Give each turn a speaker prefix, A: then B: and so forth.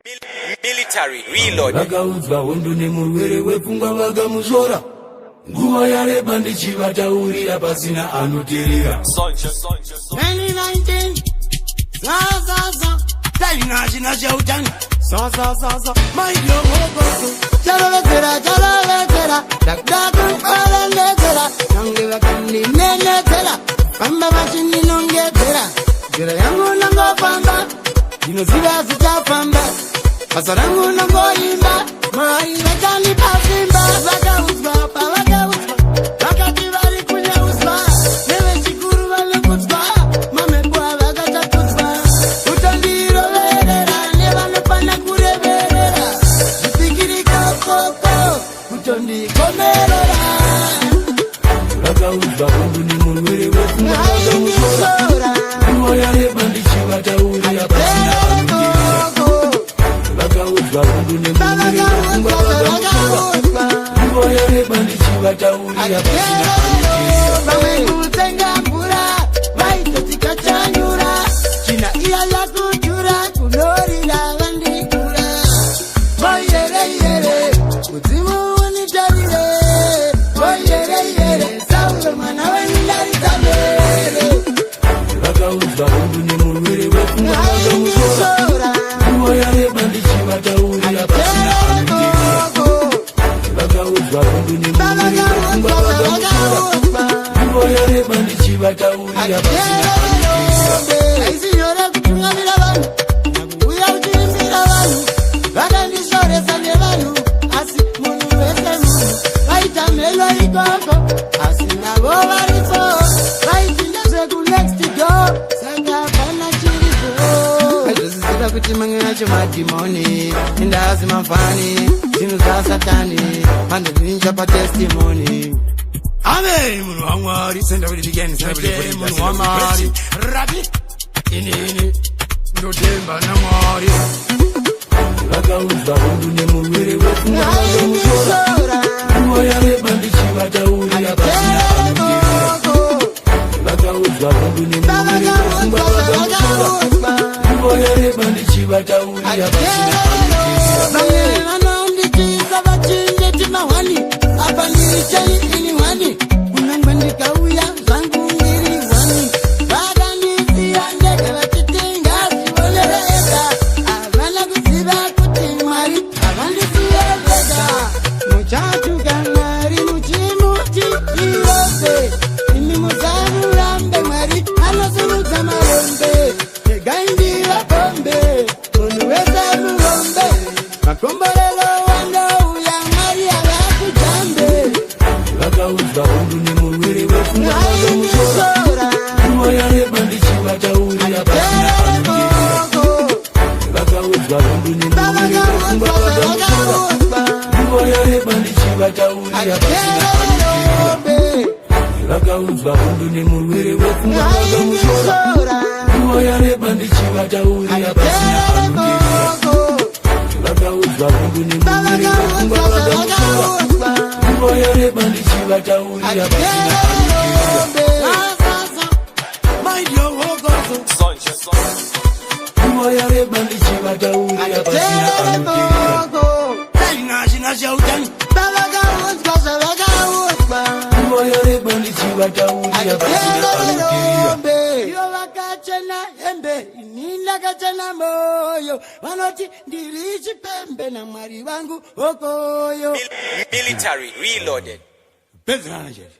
A: Military Reloaded.
B: Vakaudzwa hondo nemurwere wepfungwa vakamusvora. Nguva yareba ndichivataurira pasina anoteerera.
C: 2019 Za za za. Taina china chautani. Za za za za. Maiyogogogo. Charovedzera, charovedzera. Ndakuda kuvarondedzera. Nange vakandinenedzera. Famba vachindinongedzera. Nzira yangu nongofamba. Ndinoziva zvichafamba. Basa rangu nongoimba. Mai vachandipa simba. Vakaudzwa pavakaudzwa. Vakati vari kunyauswa. Nevechikuru vanokudzwa. Mamhepo avakatakudzwa. Kutondiroverera nevanofana kureverera. Zvipikirikokoko. Kutondikomerera.
B: Vakaudzwa hondo nemurwere wepfungwa vakamusvora.
C: Aindisora.
B: Nguva yareba ndichivataurira pasina anoteerera. Vakaudzwa hondo nemurwere wepfungwa vakamusvora. Nguva yareba ndichivataurira pasina anoteerera.
C: Vamwe kutsenga mvura vaitoti kachanyura. China iya yakutura kunorira vandikura. Voyereyere mudzimu unitarire. Voyereyere Sauro mwana wendaritsamere.
B: Vakaudzwa hondo nemurwere wepfungwa vakamusvora.
C: Aindisora.
B: Nguva yareba ndichivataurira pasina anoteerera. Vakaudzwa hondo nemurwere wepfungwa vakamusvora. Nguva yareba ndichivataurira pasina anoteerera.
C: Haisi nyore kutungamira vanhu, nakuuya uchiimbira vanhu. Vakandishoresa nevanhu, asi munhu wese munhu. Vaita mhelo ikoko, asi navo varipo. Vaiti ndezvekunext door, saka hapana chiripo. Vaizosiziva kuti mamwe acho madhimoni, indazi mafani, zvinhu zvasatani, vandodinja patestimony.
B: Amen, munhu waMwari. Munhu waMwari rabi, inini ndotemba naMwari. Vakaudzwa hondo nemurwere wepfungwa vakamusvora.
C: Aindisora.
B: Nguva yareba ndichivataurira pasina anoteerera. Vakaudzwa hondo nemurwere wepfungwa vakamusvora. Nguva yareba ndichivataurira pasina anoteerera.
C: Vamwe vanondityisa vachinditi mahwani, apa ndiri cheni ini hwani. Kunangwe ndikauya zvangu ndiri hwani. Vakandisiya ndega vachiti ngazvionere ega. Havana kuziva kuti Mwari havandisiye vega. Muchatuka Mwari muchimuti iyose. Imi musamurambe, Mwari anosimudza marombe. Regai ndivapombe, munhu wese murombe. Makomborero wandouya, Mwari havakujambe.
B: Vakaudzwa hondo nemurwere wepfungwa vakamusvora.
C: Aindisora.
B: Nguva yareba ndichivataurira pasina anoteerera. Vakaudzwa hondo nemurwere wepfungwa vakamusvora. Nguva yareba ndichivataurira pasina anoteerera. Vakaudzwa hondo nemurwere wepfungwa vakamusvora. Nguva yareba ndichivataurira pasina anoteerera. Vakaudzwa hondo nemurwere wepfungwa vakamusvora. Nguva yareba ndichivataurira pasina anoteerera. Nguva yareba ndichivataurira pasina anoteerera.
C: Vavakaudzwa zvavakaudzwa.
B: Nguva yareba ndichivataurira pasina anoteerera.
C: Ivo vakachena hembe, ini ndakachena moyo. Vanoti ndiri chipembe, naMwari vangu hokoyo.
A: Military Reloaded.
B: Pedzerana chete.